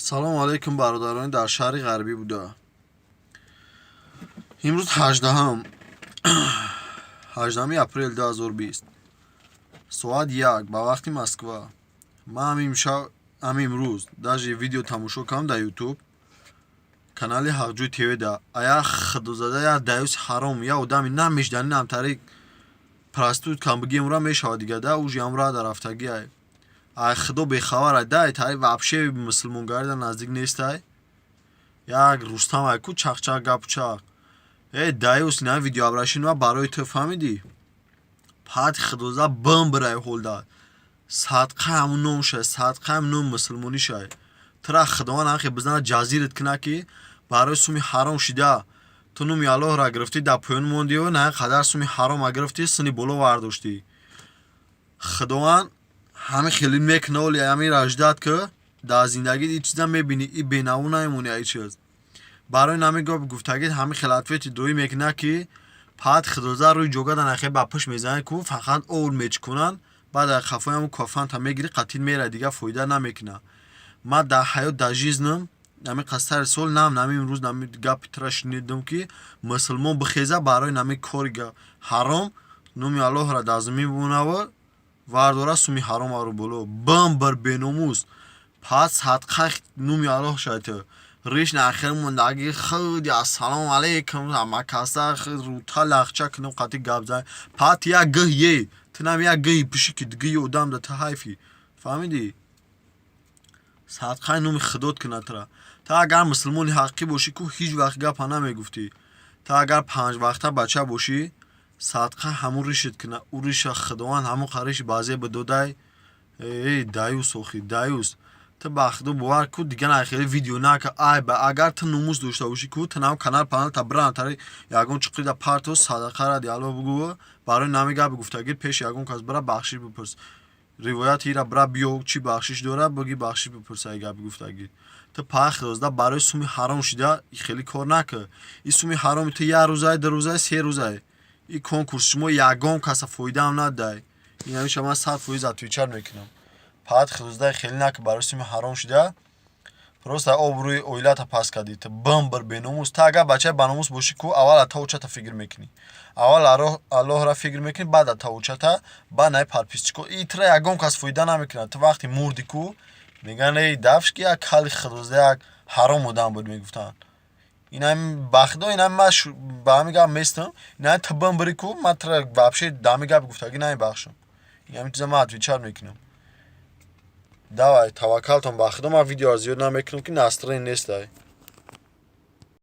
Салому алайкум, бародарони дар шаҳри ғарбӣ буда. Имрӯз 18-уми апрел 2020, соат 1 ба вақти Москва. Ман ҳамин ҳамин имрӯз даже видео тамошо кардам дар Ютуб, канали Ҳақҷӯй ТВ да. А як худозада, як даюси ҳаром, як одами намешдани намтари проституткам бигем, ра мешавад дига да, уже ҳамра дар рафтагиай. Ай худо бехабар дай, тари вообще мусулмонгарида наздик нестай. Як Рустам ай ку чақчақ гапу чақ. Э, даюс, ина видеообращение ма барои ту, фаҳмидӣ? Пат худоза бимбирай ҳолда. Садқа ҳамун ном шай, садқа ҳам ном мусулмонӣ шай. Тура Худованд ҳамхе бизана, ҷазират кунад, ки барои суми ҳаром шида ту номи Аллоҳро гирифтӣ, дар поён мондию на қадар суми ҳарома гирифтӣ, сини боло вардоштӣ. Худованд ҳамин хеле мекуна, оли ҳамин раждат, ки дар зиндагӣ ин чиза мебинӣ, и бенаву намемонӣ. Ай чиз барои нами гап гуфтагит, ҳамин хел ответи доӣ мекунад, ки пат худоза рӯи ҷога нахе ба пушт мезанад ку, фақат овр мечикунанд, баъд дар қафои ҳамун кафанта мегирӣ, қатил меравӣ, дига фоида намекунад. Ман дар ҳаёт, дар жизнам, ҳамин қасари сол нам нами имрӯз нами гапи тура шунидам, ки мусулмон бихеза, барои нами кори ҳаром номи Аллоҳро дар замин бимонаву вардора суми ҳаромаро боло. Бимбир, беномус, пас садқа номи Аллоҳ шай. Ту риш нахир мондаги худи ассалому алайкум ҳамакаса рута лахча кунам, қати гап зан. Пат як гӯҳ е, ту нам як гӯҳи пиши, ки гӯҳи одам да ту ҳайфӣ, фаҳмидӣ? Садқаи номи худот кунад тура. Ту агар мусулмони ҳақиқӣ бошӣ ку, ҳеҷ вақт гапа намегуфтӣ. Ту агар панҷвақта бача бошӣ, садқа ҳамун ришат кунад. Ӯ риша Худованд ҳамон қариши баъзе бидодай. Эй даюс, охи даюс, ту ба худо бовар ку, дига нахеле видео нака. Ай ба агар ту номус дошта бошӣ ку, ту нам канал панал та бран тари ягон чуқида парто, садақа ради Аллоҳ бугӯ. Барои нами гапи гуфтагир пеши ягон кас бира, бахшиш бипурс. Ривояти ира бира биё, чӣ бахшиш дора, биги, бахшиш бипурс. Ай гапи гуфтагир ту пах розда барои суми ҳаром шида хеле кор накар. И суми ҳароми ту як рӯзае, 2 рӯзае, 3 рӯзае. И конкурс шумо ягон каса фоидаам надай. Ин ҳамеша ман 100% отвечать мекунам. Паат хӯздаи хеле нака, барои суми ҳаром шида просто обрӯи оилата пас кардӣ. Ту бимбир, беномус. Ту агар бачаи баномус бошӣ ку, аввал атаочата фикр мекунӣ, аввал Аллоҳра фикр мекунӣ, баъд атаочата, баъд наи подписчико. И тура ягон кас фоида намекунад. Ту вақти мурдӣ ку, мегӯянд: «Эй, дафш, ки як кали худозда, як ҳаром одам буд», мегуфтанд. Инами ба худо, инами ман ба ҳамин гап местам. Инами ту бимбирӣ ку, ман тура вообще да ҳамин гапи гуфтагӣ намебахшам. Ин чиза ман отвечать мекунам. Давай, таваккалтон ба худо. Ман видеоро зиёд намекунам, ки настроение нестай.